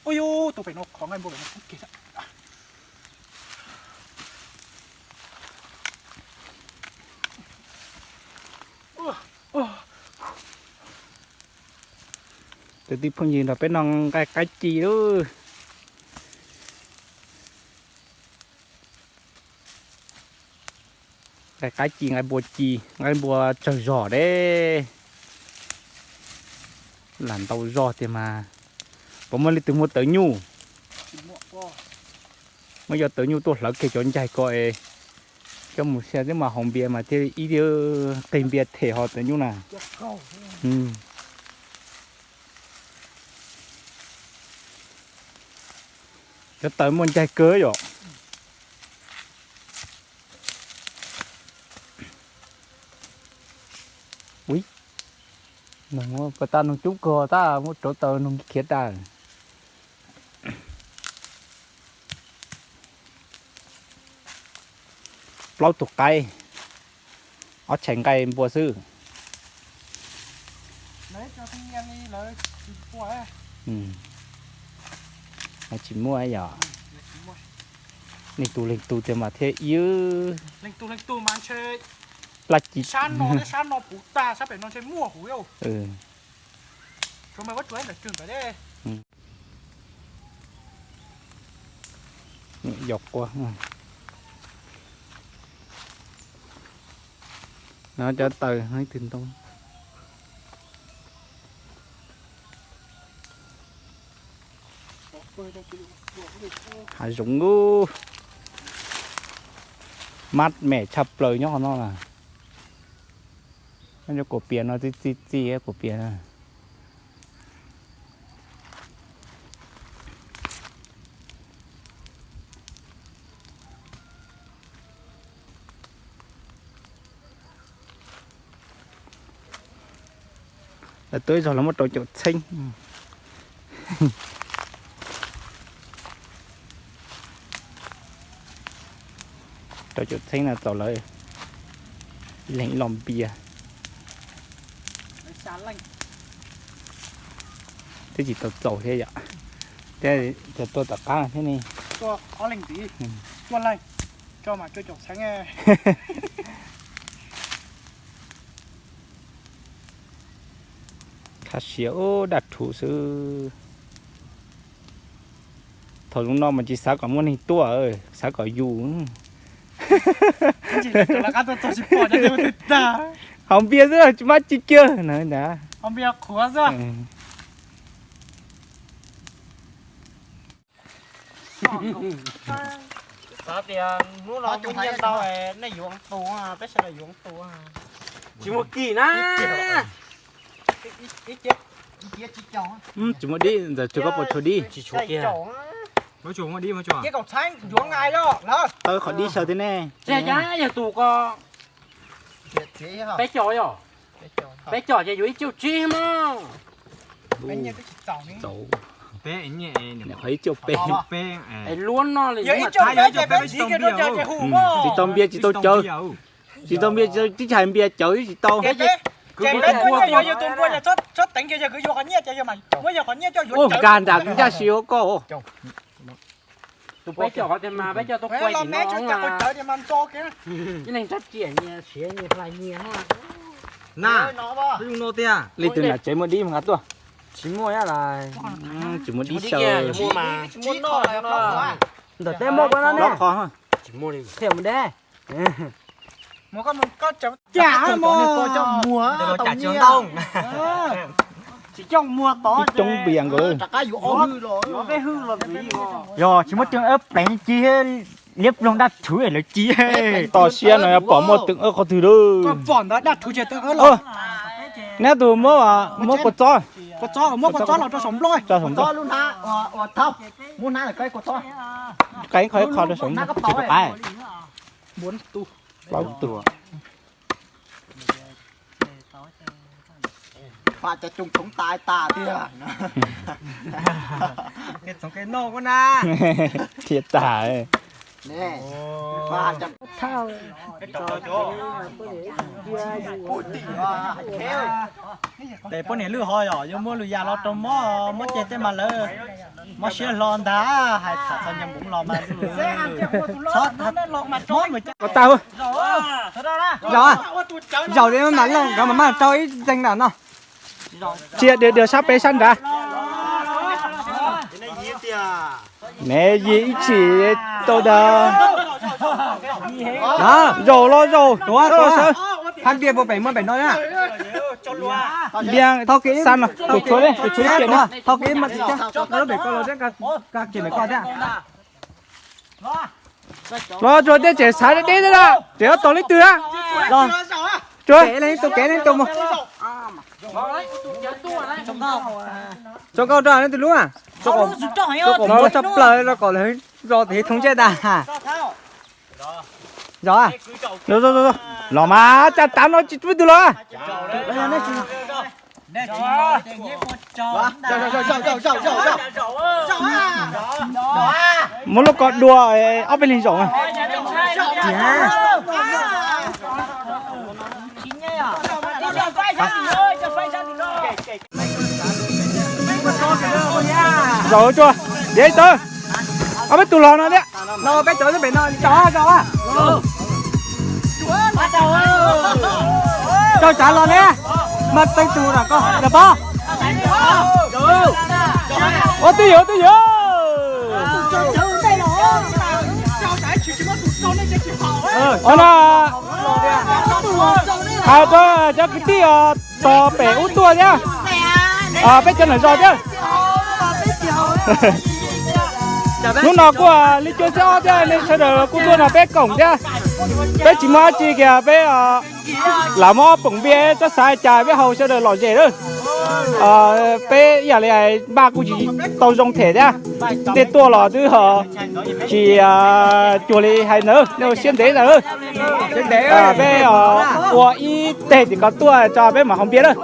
Ui yus, tus pem no qhov nqaij npua pem no kub kiag. Tus tij phooj ywg nrog peb noj nqaij qaib ci lub. Nqaij qaib ci, nqaij npua ci, nqaij npua tsawg zog deb. Lam ntau zog tiag mas. Puas muaj leej twg muaj tawv nyuj? Muab cov tawv nyuj tuaj hlawv kiag cov ncaig ko es coj mus sia twb mas haus npias mas thiaj ib qig npias them ho tawv nyuj na. Cov tawv muaj ncaig kawg yom. Ui, nug ko tas nug cub kawg tas muab rauv taws nug khiav tas. Plaub tug qaib, ob tshais nqaij npua xwb. Tsis muaj yom. Leej tug leej tug tiag mas thiaj ib plab ci. Sab no puv tag, sab pem no ntshe muaj huv. Yog quaj no cov taws ib tug ntoo. Hav zoov ub, mab mem tshaj plaws nyob qhov no na. Nyob kuv pias no txi txi txi kuv pias na. Lawv tuaj ib zaug lawv muab rau caum txheeb. Rau caum txheeb no txaus lawv ib leeg ib lo npias. Twb tsis tau txaus thiab yom. Thiab tuaj tom qab thiab ne. Khab siav ub daj rhuv xwb. Thaum zoo no mas tsis xav kom muaj neeg tuaj, xav kom yus. Haus npias xwb tsis mab ci kiag na ntag. Xav tias hnub no muaj nyiaj ntau, nej yuav tus, peb sawv daws yuav tus. Tsis muaj kis na. Tsis muaj dib, ntawm tsuas koj puas tshuav dib? Tsis tshuav kiag. Tawb qhov dib sawv thiab ne. Yog tus ko peb caug yom? Peb caug ces yuav ib cuj tsib mas. Qhov ib cuj peb. Luab no li. Tsis tau npias tsis tau cawv. Tsis tau npias tsis tau tib chais npias cawv tib tsis tau. Nkag nram kwv ncav si ua koj. Tus peb caug qhov tias mas peb caug tuaj quaj tim no. Ib leeg tsob tsiam nyias siav nyias hlais nyias. Na, zoo no tiag. Leej twg nram tsev muaj dib mas nqa tuaj. Tsis muaj lawm. Tsis muaj dib sawv. Ntawm teb muaj koj no ne. Qhov qhov. Qhia mus deb. Cas muag tod. Tsis coj muag tod. Coob npias nkaus. Yog tsis muaj teeb pleev ci, liab ploog dab tshwv lawv ci. Tos siab no yog pom muaj teeb qhov twg lawm. Neb tus muab, muab kua txob. Kua txob, muab kua txob los rau saum nplog. Rau saum nplog. Qe qhov ib qho rau saum nplog. Plaub tug. Faj cov cooj txhoov tas tas tiag. Thiaj tas. Tes poj niam lwj ho yom, yuav muab lus yas los rau mob, mob ces tej mas lawv Mob siab hlo ntag, hais tham txog ncaws npoov los mas. Ko tas, zaum, zaum li mas looj nkawd mas maj rau ib txeeg nram no. Tsia, dhia sab pem sab nrad. Neb yig ib chim tau dag. Zaum los zaum, tuav, tuav sawv. Phab npias puas pem muaj pem no na. Npias xa no, tus tshuav, tus tshuav ib cia no. Los tsuag tej tseem xav deb deb na, tseem ob tog leej twg na. Tsuag. Tus kev leej tus mus. Tso nkauj rau leej twg lub a. Tso kom muab tshaj plaws rau kom lawv zos tiv thoob ntsej tas. Zos, los mas cas tav no tsis pub tus los. Muab lub ko dua ob peb leeg zaum. Zaum tsuag, diav ib tawb. Ob peb tus los no thiab. No peb cov pem no, zaum, zaum. Rau tsav los ne, mas teej tus na koj, Pov. Ua twj ywm, ua twj ywm. Ua no, hais rau cov kwv tij os, tos pem ub tuaj thiab. Peb cov nam zos thiab. Hnub no kuj li cuaj xib ob thiab, nej sawv daws kuj tuaj nrog peb koom thiab. Peb tsis muaj dab tsi kiag, peb lam muab ob poom npiaj, txhob xav cas peb haus sawv daws lom zem lawm. Peb ib yam li hais npaj kuj tsis tau zoo them thiab. Tej tuaj los twb tsis cuag li hais ntawd, nej ua siab ntev ntawd. Peb ua ib teg tim ko tuaj tso peb mam haus npiaj lawm.